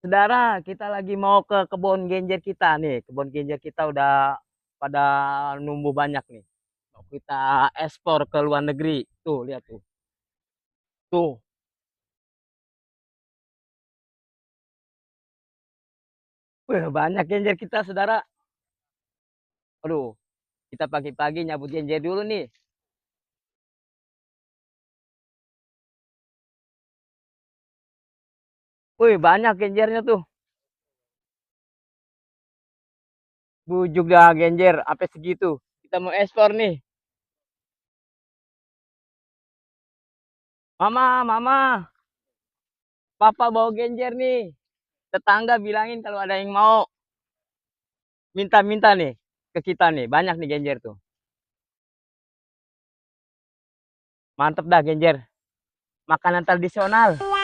Saudara, kita lagi mau ke kebun genjer kita nih. Kebun genjer kita udah pada numbuh banyak nih. Mau kita ekspor ke luar negeri. Tuh, lihat tuh. Tuh, wih, banyak genjer kita, saudara. Aduh, kita pagi-pagi nyabut genjer dulu nih. Wih, banyak genjernya tuh. Bujuk dah genjer, apa segitu. Kita mau ekspor nih. Mama, mama, papa bawa genjer nih. Tetangga bilangin kalau ada yang mau minta-minta nih ke kita nih. Banyak nih genjer tuh. Mantep dah genjer. Makanan tradisional.